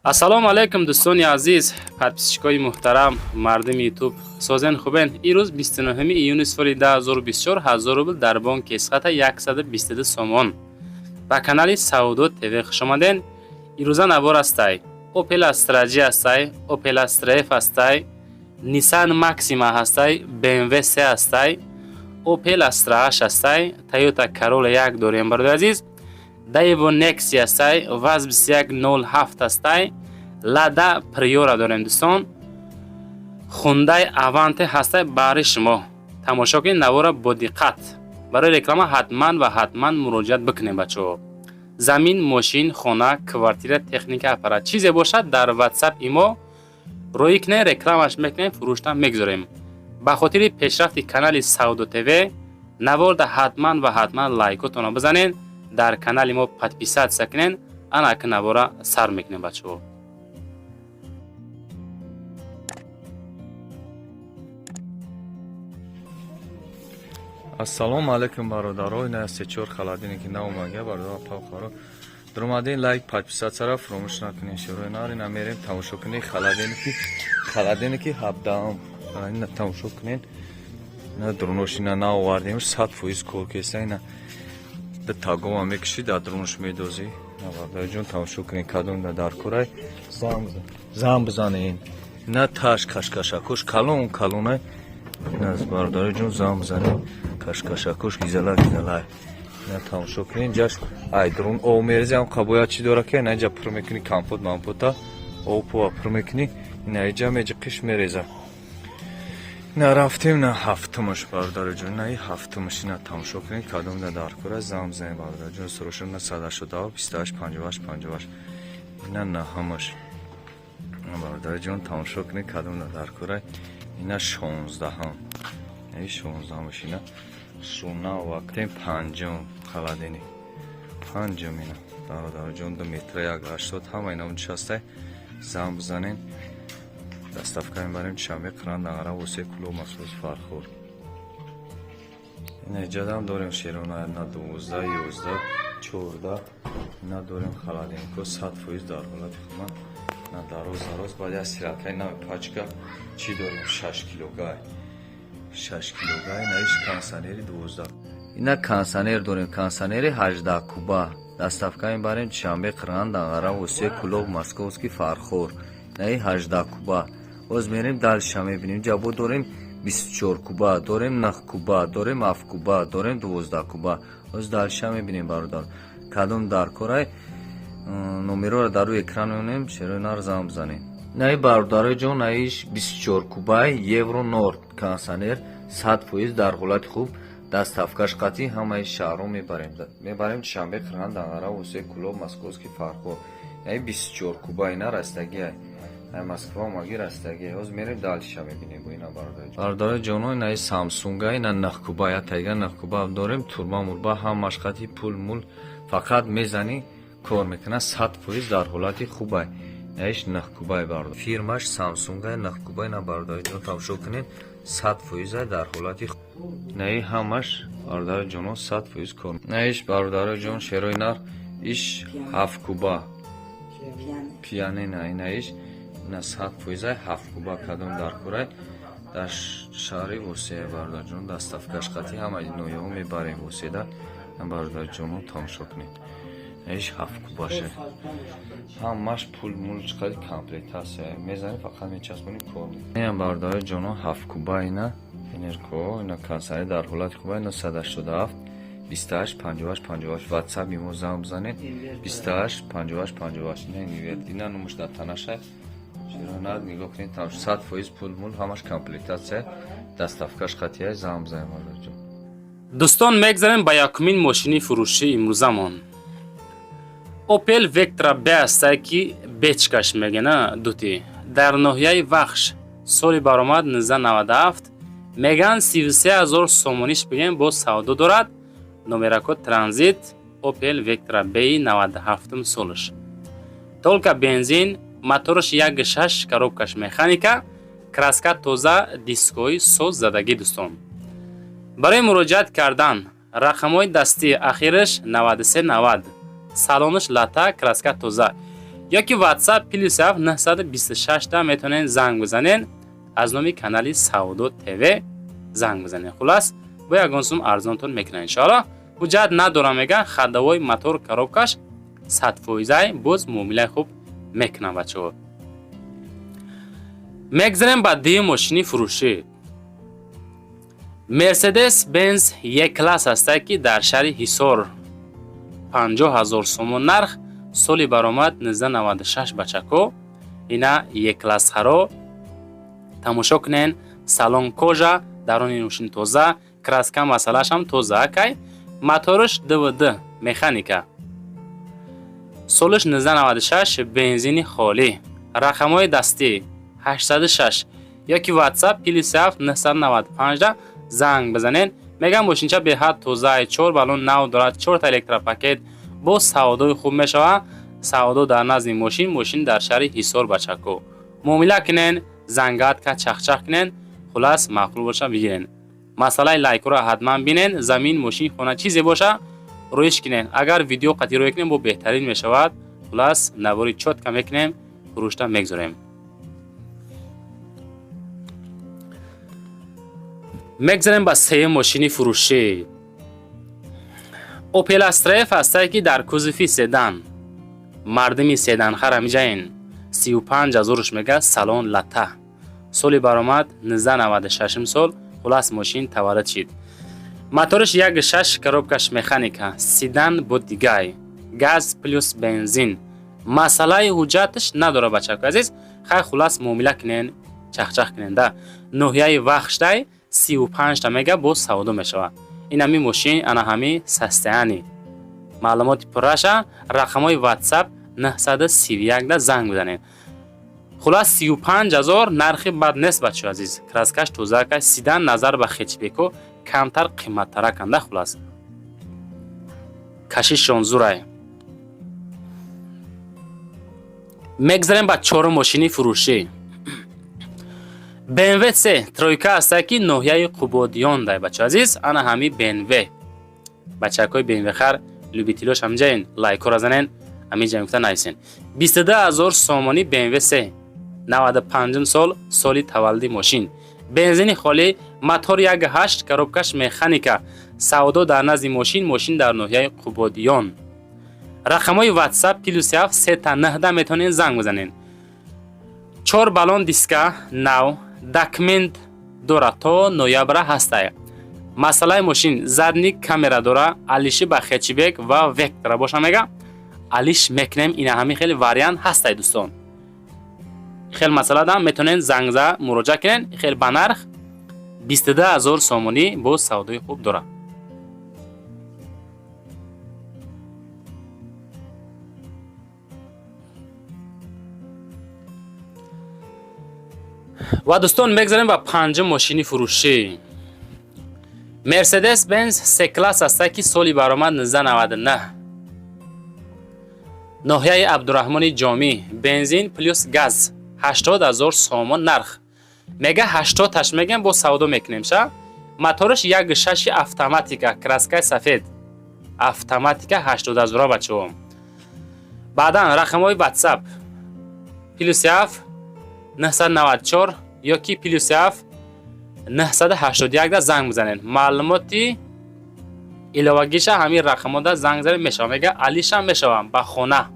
Ассалому алайкум, дӯстони азиз, подписчикои муҳтарам, мардуми Ютуб, созен, хубен? Ирӯз 29 июни соли 2024, 1000 рубл дар бонки Эсхата 122 сомон. Ба канали Савдо ТВ хушомаден. Ирӯза навор ҳастай: Opel Astra G ҳастай, Opel Astra F ҳастай, Nissan Maxima ҳастай, BMW 3 ҳастай, Opel Astra H ҳастай, Toyota Corolla 1 дорем, бародари азиз, Daewoo Nexia ҳастай, ВАЗ 2107 ҳастай, Lada Priora дорем, дӯстон, Hyundai Avante ҳастай. Баҳри шумо тамошо кунед навора бо диққат. Барои реклама ҳатман ва ҳатман муроҷиат бикунем, бачаҳо. Замин, мошин, хона, квартира, техника, аппарат, чизе бошад, дар WhatsApp имо роӣ кунед, рекламаш мекунем, фурӯштан мегузорем. Ба хотири пешрафти канали Савдо ТВ наворда ҳатман ва ҳатман лайкотонро бизанед, дар канали мо подписаться кунед. Ана ки навора сар мекунем, бачаҳо. Ассалому алайкум, бародаро. Ина се-чор холодильники наомага, бародаро, павхаро. Дурумадин, лайк, подписаться фуромӯш накунед. Шурои нар ина мерем, тамошо кунед холодильники, холодильники 17-ам. Ина тамошо кунед. Ина дурунош ина наовардем, 100% кор кеса ина. Да тагома мекуши, дар дурунош медозӣ. На, бародарҷон, тамошо кунед, кадом да дар корай. Зам бизанед. Ина таш кашкашакош калон калонай. Ина бародарҷон, зам бизанед. Кашкашакош гизала гизала. Ина тамошо кунед, инҷаш ай дурун об мерези, ҳам қабоят чӣ дора, ки ина инҷа пур мекунӣ компот мампота, об пова пур мекунӣ, ина инҷа меҷиқиш мереза. Ина рафтем на ҳафтумаш, бародарҷон, ина и ҳафтумаш, ина тамошо кунед, кадом да дар кора, зам бизанед, бародарҷон, сурошо на 187 28 58 58. Ина наҳамаш, бародарҷон, тамошо кунед, кадом да дар кора, ина 16-ам, ина 16-амаш, ина шуна вақтем панҷум холодильник, панҷум ина, бародарҷон, 2 метра 1,80, ҳама ина нишастай, зам бизанед, доставка мебарем Душанбе, Қиран, Дағара, Восе, Кулоб, Масоз, Фархор. Ина иҷадам дорем шерона на 12, 11, 14 ина дорем холодильнико, 100% дар ҳолати хуба, на дароз дароз. Баъд як сиралкаи нави пачка чӣ дорем, 6 килогай, 6 килогай, наиш кондиционери 12. Ина кондиционер дорем, кондиционери 18 куба, доставка мебарем Душанбе, Қиран, Дағара, Восе, Кулоб, Московский, Фархор. Наи 18 куба. Боз мерем дальше, мебинем, ҷабо дорем 24 куба, дорем 9 куба, дорем 7 куба, дорем 12 куба. Боз дальше мебинем, бародар, кадом дар корай, номероро дар рӯи экран мемонем, шерои нар зам бизанем. Наи, бародарои ҷон, наиш 24 кубай Евро Норд кондиционер, 100% дар ҳолати хуб, доставкаш қатъи ҳамаи шаҳрҳо мебарем. Мебарем Душанбе, Қирған, Дағара, Восе, Кулоб, Московский, Фархор. Наи 24 куба ина растагиай. Ай Москва омаги растагиай. Ҳозир мерем дальше мебинем бо ина, бародари. Бародарои ҷоно, инаи Самсунга, ина 9 куба, я тайга 9 куба дорем, турба мурба ҳамаш қатъи, пул мул фақат мезанӣ, кор мекунад, 100% дар ҳолати хубай. Наиш 9 кубай, бародар. Фирмаш Самсунга, 9 кубай, на, бародари ҷон, тамошо кунед, 100% дар ҳолати. Наи ҳамаш, бародари ҷоно, 100% кор. Наиш, бародари ҷон, шерои нар, иш 7 куба. Пианина инаиш ина 100% 7 куба, кадом дар курай, дар шаҳри Восея, бародарҷон, доставкаш қатъи ҳамаи ноҳияҳо мебарем Воседа, бародарҷоно, тамошо кунед. Иш 7 кубаше. Ҳамаш пул мул чиқади комплектация. Мезанӣ, фақат мечаспонӣ, кор мекунӣ. Ин бародари ҷоно 7 куба ина энерко, ина кондиционер дар ҳолати хуба, ина 187 28 58 58, WhatsApp имо занг бизанед, 28 58 58, ина инвертор, ина нумуш дар танашай. Шерона нигоҳ кунед, там 100% пул мул ҳамаш комплектация, доставкаш қатъия, занг бизанед, бародарҷон. Дӯстон, мегзарем ба якумин мошини фурӯшии имрӯзамон. Opel Vectra B ҳастай, ки бечкаш мегена дути. Дар ноҳияи Вахш соли баромад 1997, меган 33 ҳазор сомониш бигем, боз савдо дорад. Номерако транзит, Opel Vectra B 97 солаш. Только бензин, мотораш 1.6, коробкаш механика, краска тоза, дискҳои соз задагӣ, дӯстон. Барои муроҷиат кардан рақамҳои дастӣ ахираш 9390, салонаш лата, краска тоза. Ёки WhatsApp плюс 7 926 да метавонед занг бизанед, аз номи канали Савдо ТВ занг бизанед. Хулас, бо ягон сум арзонтон мекунад иншоаллоҳ. Ҳуҷҷат надорам меган, ходовой, мотор, коробкаш 100%, боз муомилаи хуб мекунам бачаҳо. Мегзарем ба дуюм мошини фурӯшӣ. Мерседес Бенз Е класс ҳастае, ки дар шаҳри Ҳисор 50 000 сомон нарх, соли баромад 1996. Бачако, ина Е классҳаро тамошо кунен. Салон кожа, дарони мошин тоза, краска масъалаашам тоза акай. Мотораш ДВД, механика. Солаш 1996, бензини холӣ. Рақамҳои дастӣ 806 ёки WhatsApp плюс 7 995 да занг бизанед. Мегам, мошинча беҳад тоза, чор баллон нав дорад, чорта электропакет. Боз савдои хуб мешавад. Савдо дар назди мошин, мошин дар шаҳри Ҳисор. Бачако, муомила кунен, зангатка чахчах кунен, хулас, маъқул боша, бигирен. Масъалаи лайкҳоро ҳатман бинен. Замин, мошин, хона, чизе боша, рӯиш кунен. Агар видео қатъи рӯй кунем, бо беҳтарин мешавад. Хулас, навори чётко мекунем, фурӯшта мегзорем. Мегзарем ба сеюм мошини фурӯшӣ. Opel Astra F ҳастае, ки дар кузови седан. Мардуми седанхар ҳамиҷаин. 35 ҳазоруш мега. Салон лата, соли баромад 1996 сол. Хулас, мошин таваллуд шид. Мотораш 1,6, коробкаш механика, седан бо дигай газ плюс бензин. Масъалаи ҳуҷҷаташ надора, бачако азиз. Хай, хулас, муомила кунен, чахчах кунен. Да ноҳияи Вахшдай 35та мега, боз савдо мешавад. Ин ҳами мошин, ана ҳами состояние. Маълумоти пурраша рақамҳои WhatsApp 931 да занг бизанед. Хулас, 35 ҳазор нархи бад нест, бачаҳо азиз. Краскаш тозака, седан назар ба хэтчбеко камтар қиматтараканда. Хулас, кашишон зурай. Мегзарем ба чорум мошини фурӯшӣ. BMW C тройка ҳастае, ки ноҳияи Қубодиён дай, бачаҳо азиз. Ана ҳами BMW. Бачакҳои BMW хар, любителёш ҳамҷаин, лайкҳоро занен, ҳамиҷа гуфта нависен. 22 ҳазор сомонӣ BMW C, 95 сол, соли таваллуди мошин, бензини холӣ, мотор 1,8, коробкаш механика. Савдо дар назди мошин, мошин дар ноҳияи Қубодиён. Рақамҳои WhatsApp плюс 7 сета 9 метавонед занг бизанед. Чор баллон диска нав, документ дора, то ноябра ҳастае. Масъалаи мошин задний камера дора. Алиши ба хэтчбек ва Вектора боша, мега, алиш мекунем. Ина ҳамин хеле вариант ҳастае, дӯстон. Хел масъаладам метавонед зангза муроҷиат кунед. Хел ба нарх 22 ҳазор сомонӣ, боз савдои хуб дорад. Ва дӯстон, мегзарем ба панҷум мошини фурӯшӣ. Мерседес Бенз С класс ҳаста, ки соли баромад 1999, ноҳияи Абдураҳмони Ҷомӣ, бензин плюс газ, 80 ҳазор сомон нарх мега. 80-аш мегем, бо савдо мекунем ша. Мотораш 1,6, автоматика, краскаи сафед, автоматика, 80 ҳазора, бачаҳо. Баъдан рақамҳои WhatsApp плюс 7 994 ёки плюс 7 981 да занг бизанед. Маълумоти иловагиша ҳамин рақамҳода занг занед, мешавад. Мега, алишам мешавам ба хона.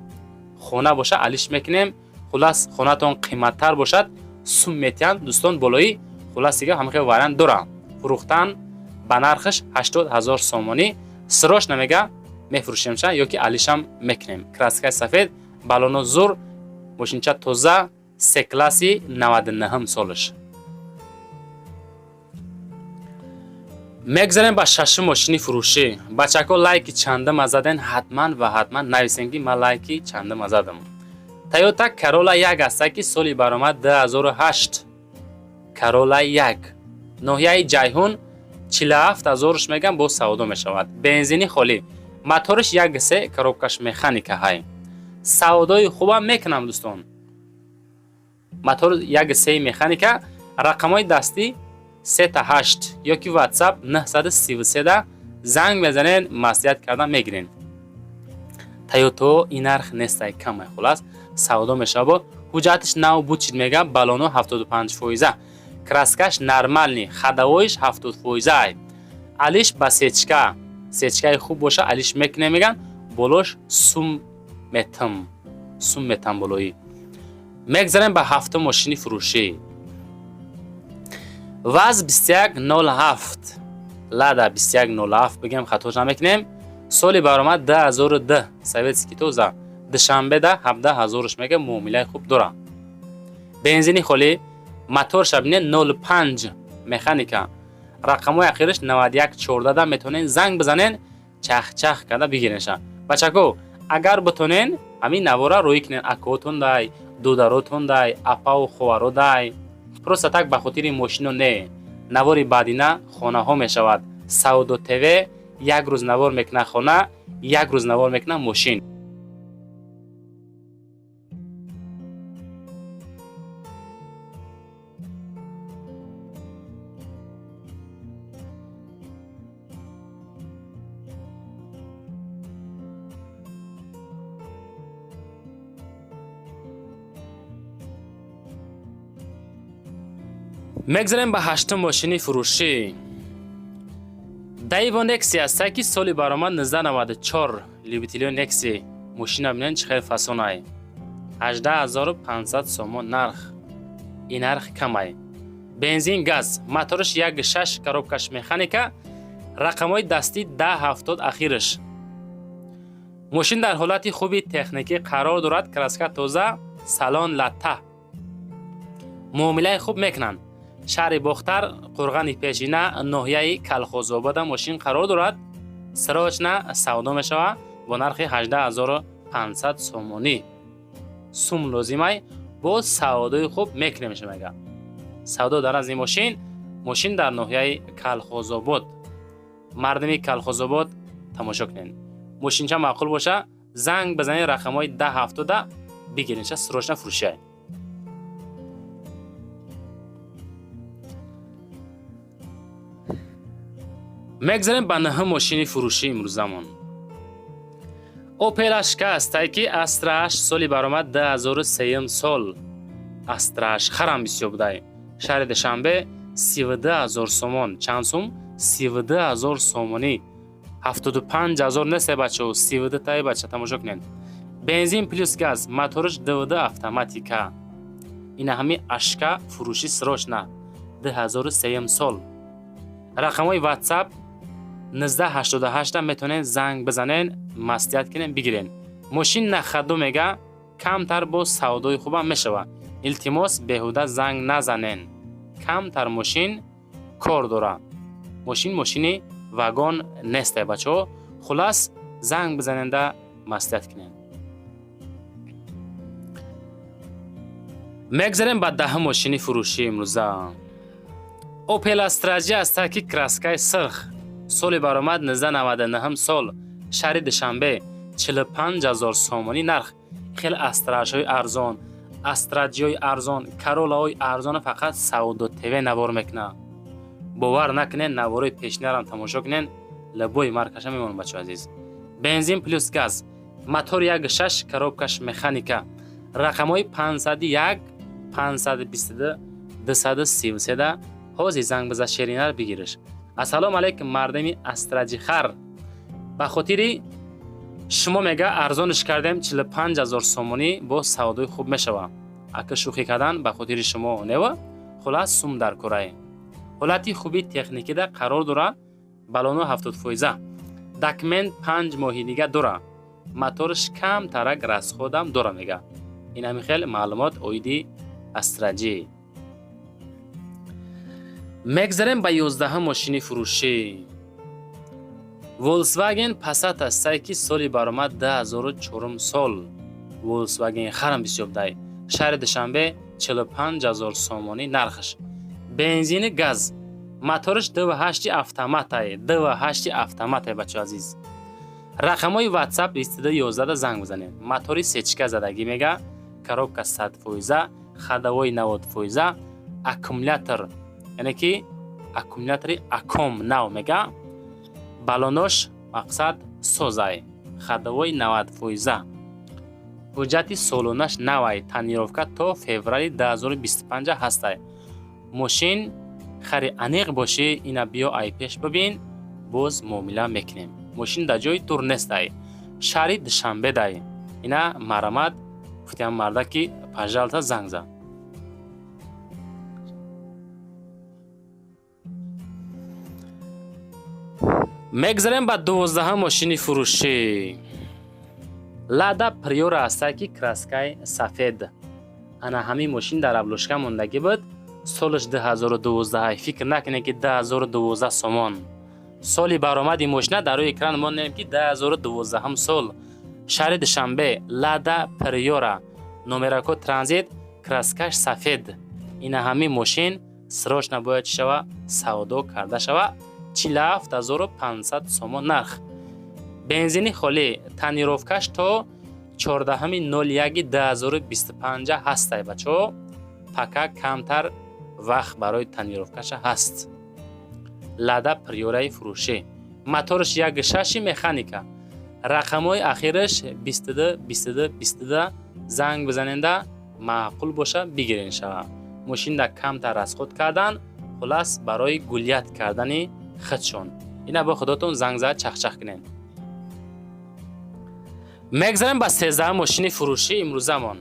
Хона боша, алиш мекунем. Хулас, хонатон қиматтар бошад, сум метиҳанд, дӯстон, болоӣ. Хулас, дига ҳамин хел вариант дорам. Фурӯхтан ба нархаш 80 ҳазор сомонӣ. Срош намега, мефурӯшемша ёки алишам мекунем. Краскаи сафед, баллоно зур, мошинча тоза, С класси, 99 солаш. Мегзарем ба шашум мошини фурӯшӣ. Бачако, лайки чандама заден? Ҳатман ва ҳатман нависем, ки ман лайки чандама задам. Тойота Карола як аста, ки соли баромад 2008, Карола як, ноҳияи Ҷайҳун, 47 ҳазоруш мегам, боз савдо мешавад. Бензини холӣ, мотораш 1,3, коробкаш механика ҳай. Савдои хубам мекунам, дӯстон. Мотор 1,3, механика. Рақамҳои дастӣ сета ҳашт ёки WhatsApp 933 да занг мезанед, маслиҳат кардан мегирен. Тойото ин нарх нестай, камай. Хулас, Савдо мешава. Ҳуҷҷатиш нав буд чид мега, балоно 75%. Краскаш нормальный, ходовойш 70%. Алиш ба сечка. Сечкаи хуб боша, алиш мекуне меган, болош сум метам. Сум метам болоӣ. Мегзарем ба ҳафтум мошини фурӯшӣ. ВАЗ 2107. Лада 2107 бигем, хатош намекунем. Соли баромад 2002, советский тоза. Душанбеда 17 000 мега, муомилаи хуб дора. Бензини холӣ, мотор шабине 05 механика. Рақамҳои ахираш 9114 да метавонен занг бизанен, чах-чах карда бигиренша. Бачако, агар бутонен ҳамин навора рӯй кунен акотон дай, дударотон дай, апаву ховаро дай. Просто так ба хотири мошино не. Навори баъдина хонаҳо мешавад. Савдо ТВ як рӯз навор мекуна хона, як рӯз навор мекуна мошин. Мегзарем ба ҳаштум мошини фурӯшӣ. Даево Некси ҳастай, ки соли баромад 1994, любителио Некси. Мошина бинен, чӣ хел фасонай. 18 500 сомон нарх. Ин нарх камай. Бензин, газ, мотораш 1.6, коробкаш механика, рақамҳои дастӣ 1070 ахираш. Мошин дар ҳолати хуби техникӣ қарор дорад, краска тоза, салон латта. Муомилаи хуб мекунанд. Шаҳри Бохтар, Қурғани Пешина, ноҳияи Калхозобода мошин қарор дорад. Срочно савдо мешавад бо нархи 18 500 сомонӣ. Сум лозимай, бо савдои хуб мекунем мега. Савдо дар назди мошин, мошин дар ноҳияи Калхозобод. Мардуми Калхозобод тамошо кунед. Мошинча маъқул боша, занг бизанед рақамҳои 1070 бигиренша, срочно фурӯшиай. Мегзарем ба наҳум мошини фурӯшии имрӯзамон. Опел Ашка ҳастай, ки Астра 8, соли баромад 2003 сол. Астра 8 харам бисёр будай. Шаҳри Душанбе 32 000 сомон. Чанд сум? 32 000 сомонӣ. 75 000 нест, бачаҳо, 32 таи бача тамошо кунед. Бензин плюс газ, мотораш ДВД автоматика. Ина ҳами Ашка фурӯшӣ срочно 2003 сол. Рақамҳои WhatsApp 1988 метавонед занг бизанен, маслиҳат кунен, бигирен. Мошин на ходу мега, камтар бо савдои хубам мешавад. Илтимос, беҳуда занг назанен. Камтар мошин кор дора. Мошин мошини вагон нестай, бачаҳо. Хулас, занг бизаненда маслиҳат кунен. Мегзарем ба даҳум мошини фурӯшии имрӯза. Опел Астра J ҳастад, ки краскаи сирх, соли баромад 1999 сол, шаҳри Душанбе 45 000 сомонӣ нарх. Хеле Астраҳои арзон, Астра J-ҳои арзон, Каролаҳои арзона фақат Савдо ТВ навор мекунад. Бовар накунед, наворои пешинарам тамошо кунед, лабои маркаша мемонад, бачаҳо азиз. Бензин плюс газ, мотор 1.6, коробкаш механика. Рақамҳои 501 522 233 ҳозир занг биза, шеринар бигириш. Ассалому алайкум, мардами Астра J хар. Ба хотири шумо мега арзониш кардем 45 000 сомонӣ, бо савдои хуб мешава. Ака, шӯхӣ кардан ба хотири шумо нева, хулас сум дар кораe. Ҳолати хуби техникида қарор дорад, балоно 70%. Документ 5 моҳи дига дора. Мотораш камтарак расходам дора мега. Ин ҳами хел маълумот оиди Астра J. Мегзарем ба 11-ум мошини фурӯшӣ. Volkswagen Passat ҳастай, ки соли баромад 2004 сол. Volkswagen харам бисёр будай. Шаҳри Душанбе 45 000 сомонӣ нархаш. Бензини газ, мотораш 2.8 автоматай, 2.8 автоматай, бачаҳо азиз. Рақамҳои WhatsApp 2211 занг бизанед. Мотори сечка задагӣ мега, коробка 100%, ходовой 90%, аккумулятор, яъне ки аккумулятори Аком нав мега, балонош мақсад созай, ходовой 90%. Ҳуҷҷати солонаш навай, тонировка то феврали 2025 ҳастай. Мошин хари аниқ бошӣ, ина биё ай пеш бибин, боз муомила мекунем. Мошин дар ҷои дур нестай, шаҳри Душанбе дай. Ина марамат гуфтиам марда ки пожалуйста занг зад. Мегзарем ба 12 мошини фурӯшӣ. Лада Приора ҳастай ки краскаи сафед. Ана ҳамин мошин дар обложка мондагӣ буд. Солаш 2012. Фикр накунед ки 2012 сомон. Соли баромади мошина дар рӯи экран мондем ки 2012 сол. Шаҳри Душанбе, Лада Приора, номерако транзит, краскаш сафед. Ина ҳамин мошин срочно бояд чӣ шава? Савдо карда шава. 47500 сомон нарх. Бензини холӣ, тонировкаш то 14.01.2025 ҳастай бачаҳо. Пока камтар вақт барои тонировкаша ҳаст. Лада Приораи фурӯшӣ. Мотораш 1.6 механика. Рақамҳои ахираш 22 22 22. Занг бизаненда маъқул боша бигирен шава. Мошинда камтар расход кардан, хулас барои гулият кардани худшон. Ина бо худотон занг зад чахчах кунед. Мегзарем ба 13 мошини фурӯшӣ имрӯзамон.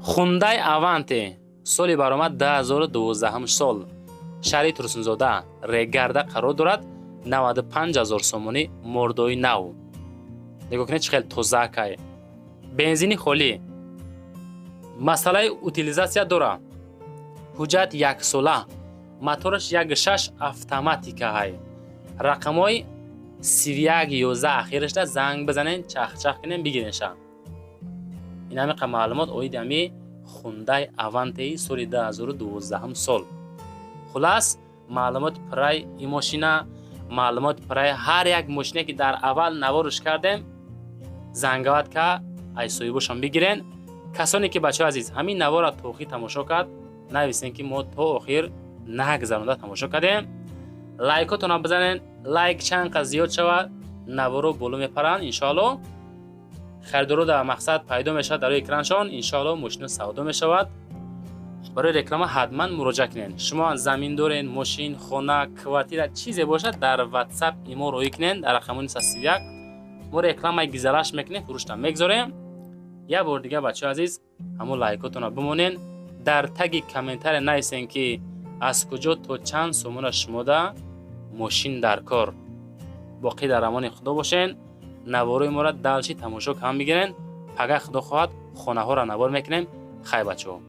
Хундай Аванте, соли баромад 2012 сол. Шаҳри Турсунзода, Регарда қарор дорад. 95000 сомонӣ, мордои нав. Нигоҳ кунед чӣ хел тозаакай. Бензини холӣ. Масъалаи утилизация дора. Ҳуҷҷат яксола. Мотораш 1.6 автоматика ҳай. Рақамҳои 31 11 ахирашда занг бизанен, чахчах кунен, бигиренша. Ин ҳамиқа маълумот оиди ҳами Хундай Авантеи соли 2012 сол. Хулас маълумоти пурраи ин мошина, маълумоти пурраи ҳар як мошине ки дар аввал наворш кардем, зангават ка ай соҳибошон бигирен. Касоне ки бачаҳо азиз ҳамин навора то охир тамошо кард, нависен ки мо то охир нагзаронда тамошо кардем. Лайкотонам бизанен, лайк чанд қад зиёд шавад, наворо боло мепаранд иншоалло. Харидоро дар мақсад пайдо мешавад дар рӯи экраншон, иншоалло мошино савдо мешавад. Барои реклама ҳатман муроҷиат кунед. Шумо замин дорен, мошин, хона, квартира, чизе бошад, дар WhatsApp имо роҳӣ кунед дар рақамони 131. Мо рекламаи гизалаш мекунем, фурӯшта мегзорем. Як бор дига бачаҳо азиз ҳамон лайкотонро бимонен. Дар таги комментария нависен ки аз куҷо то чанд сомона шумода мошин дар кор. Боқӣ дар амони Худо бошен. Наворои моро дальше тамошо кам бигирен. Пага Худо хоҳад хонаҳоро навор мекунем. Хай бачаҳо.